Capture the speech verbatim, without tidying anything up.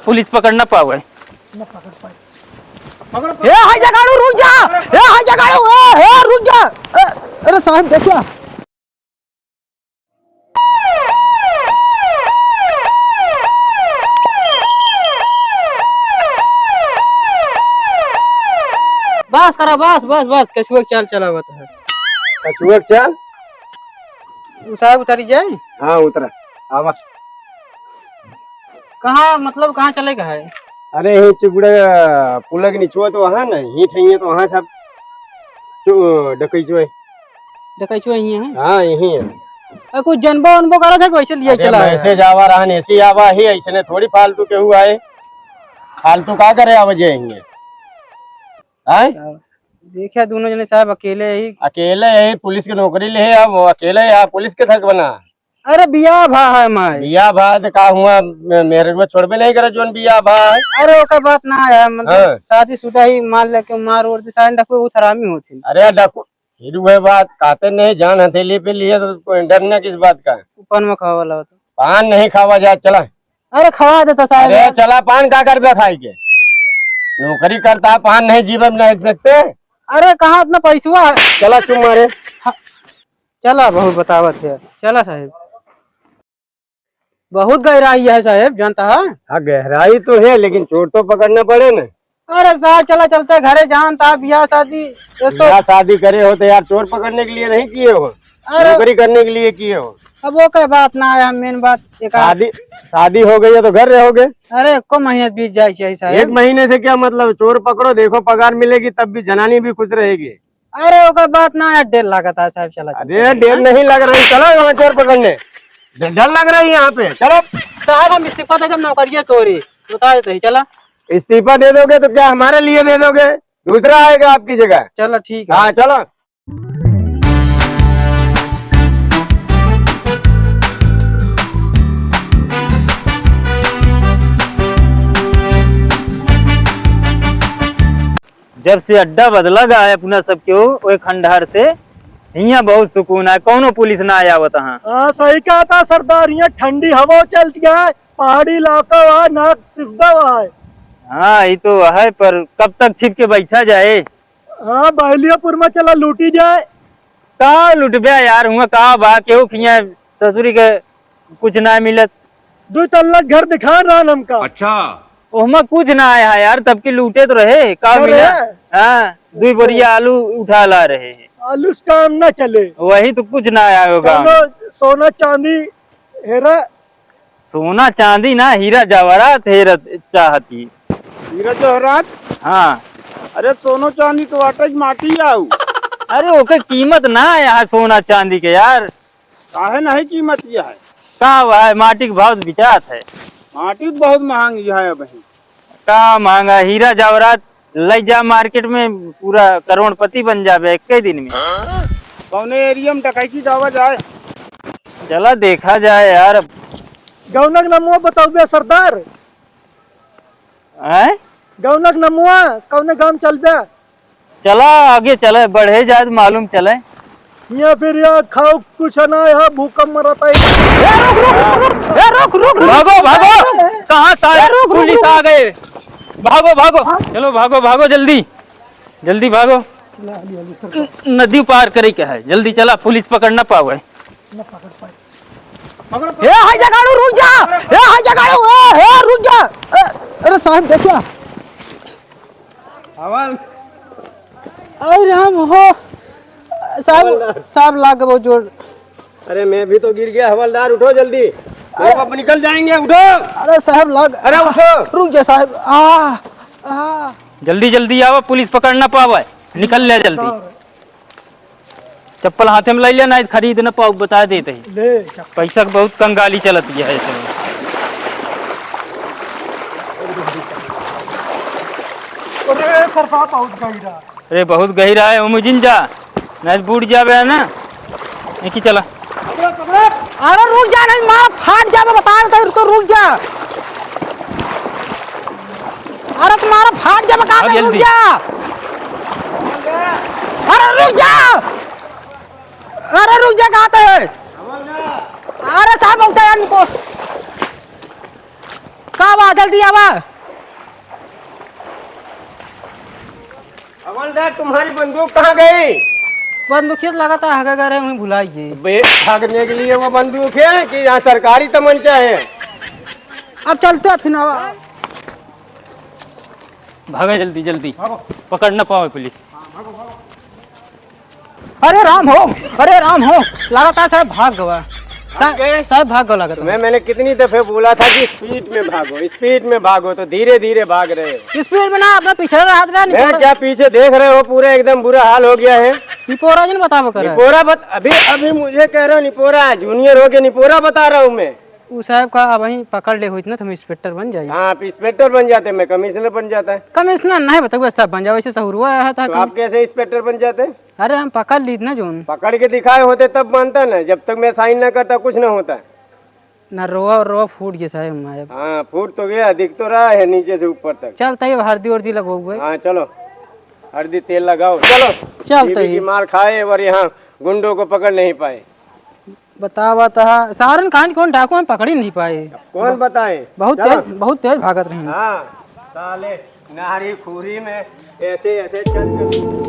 पुलिस पकड़ ना पावे। ए, हाय जगाड़ू, रुक जा। ए, हाय जगाड़ू, ए, ए, रुक जा। ए, अरे साहब, देखिए। बस करा, बस, बस, बस, कछुआ के चाल चलावत है। कछुआ के चाल? उ साहब उतरी जाए? हाँ, उतरा। आवा। कहाँ, मतलब, कहाँ चले का है? अरे, यही चिगुड़ा पुल के निचुआ तो वहाँ ना, यहीं ठइये तो वहाँ सब चु-, डकैचुए। डकैचुए यहीं है? हाँ, यहीं है। अरे, कुछ जनबो उनबो करत है, वैसे लिए अरे, चला है। मैसेज आवा रहा, ऐसी आवा ही, ऐसे ने थोड़ी फालतू केहू आए। फालतू का करे आवे जे यहीं? आए? देखिए, दोनों जने साहब अकेले ही। अकेले ही, पुलिस की नौकरी ले है, अब वो अकेले ही, आप पुलिस के थक बना। अरे बियाह भा है माय। बियाह भा तो का हुआ, मे-, मेहररुआ छोड़बे नहीं करे जोन बियाह भा है। अरे ओकर बात ना है, मतलब हाँ। शादीशुदा ही मान ले के मार ओर दे, सारे डकुए बहुत हरामी होथिन। अरे डकु-, फिर वह बात कहते नहीं, जान हथेली पे लिए तो कोई डरना किस बात का? ऊपर में खावा वाला होता। पान नहीं खावा जा, चला। अरे खवा देता साहब अरे यार। चला, पान का करबे खाई के? नौकरी करता है, पान नहीं जीवन नहीं सकते। अरे कहाँ अपना पैसवा है? चला चुप मारे। हाँ। चला, बहुत बतावत है। चला साहेब, बहुत गहराई है साहेब, जानता है? हाँ, गहराई तो है, लेकिन चोर तो पकड़ना पड़े ना। अरे साहब, चला चलते घरे, जानता है, बियाह शादी, ये तो बियाह शादी करे हो तो यार, चोर पकड़ने के लिए नहीं किए हो, अरे नौकरी करने के लिए किए हो। अब वो का बात ना है, मेन बात एक आ- शादी, शादी हो गई है तो घर रहोगे। अरे, एको महीने बीत जाए चाहिए साहेब। एक महीने से क्या मतलब, चोर पकड़ो, देखो पगार मिलेगी, तब भी जनानी भी खुश रहेगी। अरे ओकर बात ना यार, डेर लागत है साहब, चला, चला। अरे डेर नहीं लग रही, चलो वहाँ चोर पकड़ने। डर, डर लग रही है यहाँ पे, चलो। साहब हम इस्तीफा दे देब नौकरिया तोरी, बता देते ही, चला। इस्तीफा दे दोगे तो क्या हमारे लिए दे दोगे? दूसरा आएगा आपकी जगह। चलो ठीक है। हाँ चलो। जब से अड्डा बदला गा है अपना सबके, ओ, ओए खंडहर से, हियाँ बहुत सुकून है, कौनो पुलिस ना आवत हाँ। हाँ, सही कहा था सरदार, हियाँ ठंडी हवा चलती है, पहाड़ी इलाका है, ना सुविधा है। हाँ, ये तो है, पर कब तक छिप के बैठा जाए? हाँ, बहलियापुर में चला लूटी जाए। का लुटबे यार, हुआ का बा, केहू खिया ससुरी के कुछ ना मिलत। दो तल्ला घर दिखा रहा हमका। अच्छा। ओहमा कुछ ना आया है यार, तब की लूटे तो रहे, का अरे। मिला? हाँ, दो बोरिया आलू उठा ला रहे हैं। आलू से काम ना चले। वही तो कुछ ना आया होगा। सोना, सोना चांदी हेरा। सोना चांदी ना, हीरा जवाहरात हेरा चाहती। हीरा जवाहरात? हाँ। अरे सोनो चांदी तो आटे की माटी आऊ। अरे ओके कीमत ना है यहाँ सोना चांदी के यार। काहे नहीं कीमत यह है? का भाई, माटी के भाव बिचात है। माटी तो बहुत महंगी है अब ही। का महंगा, हीरा जवाहरात ले जा मार्केट में, पूरा करोड़पति बन जाबे एक ही दिन में। कौने एरिया में डकैती गावा जाए? चला देखा जाए यार। गौनक नमुआ बताओ बे सरदार। हैं? गौनक नमुआ कौने गांव चल बे? चला आगे चले, बढ़े जाए तो मालूम चले। या फिर या खाओ कुछ ना, यहाँ भूख मरत है। ए, रुक, रुक, रुक, रुक, ए, रुक, रुक, रुक। भागो, भागो। कहाँ सारे ए, रुक, रुक, पुलिस रुक। आ गए? भागो, भागो। चलो, भागो, भागो, जल्दी। जल्दी भागो। न-, नदी पार करे के है। जल्दी चला, पुलिस पकड़ ना पावे। ए, हाय जगाड़ू, रुक जा। ए, हाय जगाड़ू, ए, ए, रुक जा। ए, अरे साहब, देखिया। हवल। अरे राम हो। साहब, हवलदार। साहब लाग बहुत जोर। अरे मैं भी तो गिर गया हवलदार, उठो जल्दी। अरे। अब निकल जाएंगे, उठो। अरे साहब लाग। अरे उठो। रुक जा साहब। आ, आ। जल्दी जल्दी आवा, पुलिस पकड़ ना पावे, निकल ले जल्दी। चप्पल हाथे में ले लिया, नहीं खरीद ना पाऊ, बता देते ही। ले, चप्पल। पैसा के बहुत कंगाली चलत है ऐसे में। अरे सरफा बहुत गहिरा। अरे बहुत गहिरा है, ओमे जिन जा, नहीं तो बूड़ जाबे है ना। एक ही चला। अरे रुक जा, नहीं मार फाट जाबे, बता देते ही, रुको, रुक जा। अरे तुम्हारा फाट जाबे, कहा अब था, रुक जल्दी। जा। अरे रुक जा, अरे रुक जा, कहा थे? अरे साहब, उठा यार इनको। का बा, जल्दी आवा। हवलदार, तुम्हारी बंदूक कहाँ गई? बंदूकिया तो लागत है, हगे गए रहे, वहीं भुलाई गए। बे, भागने के लिए वो बंदूक है कि यहाँ सरकारी तमंचा है? अब चलते हैं फिर, आवा। भागा जल्दी, जल्दी। भागो। पकड़ न पावे पुलिस। हाँ, भागो, भागो। अरे राम हो, अरे राम हो, लागत है साहब भाग गवा। भाग गए? साहब भाग गवा लागत है। तुम्हें मैंने कितनी दफे बोला था कि स्पीड में भागो, स्पीड में भागो, तो धीरे धीरे भाग रहे हो। स्पीड में ना, अपना पीछे रहा था, मैं निपोरा। क्या पीछे देख रहे हो, पूरा एकदम बुरा हाल हो गया है। निपोरा जी ने बतावा करा। निपोरा बत-, अभी, अभी मुझे कह रहे हो निपोरा, जूनियर हो के निपोरा बता रहा हूँ मैं। उ साहब का अब वहीं पकड़ ले होइत ना, तो हम इंस्पेक्टर बन जाई। हाँ, आप इंस्पेक्टर बन जाते, मैं कमिश्नर बन जाता। कमिश्नर नहीं बता, उ सब बन जाओ, ऐसे सहुरुआ है था तो कि आप कैसे इंस्पेक्टर बन जाते? अरे, हम पकड़ लीत ना जोन। पकड़ के दिखाए होते तब मानता ना, जब तक मैं साइन ना करता कुछ ना होता। ना, रोआ, रोआ फूट गया साहब हमारे। हाँ, फूट तो गया, दिख तो रहा है नीचे से ऊपर तक। चलता ही हरदी उर्दी लगवाओगे। हाँ, चलो, हरदी तेल लगाओ, चलो। चलता बीवी ही। की मार खाए और यहाँ गुंडों को पकड़ नहीं पाए। बतावा तो, सारन कहाँ कौन डाकू हम पकड़ ही नहीं पाए। कौन बताए? बहुत चलो। तेज, बहुत तेज भागत रहे। हाँ, साले नाड़ी खूरी में ऐसे, ऐसे चल, चल।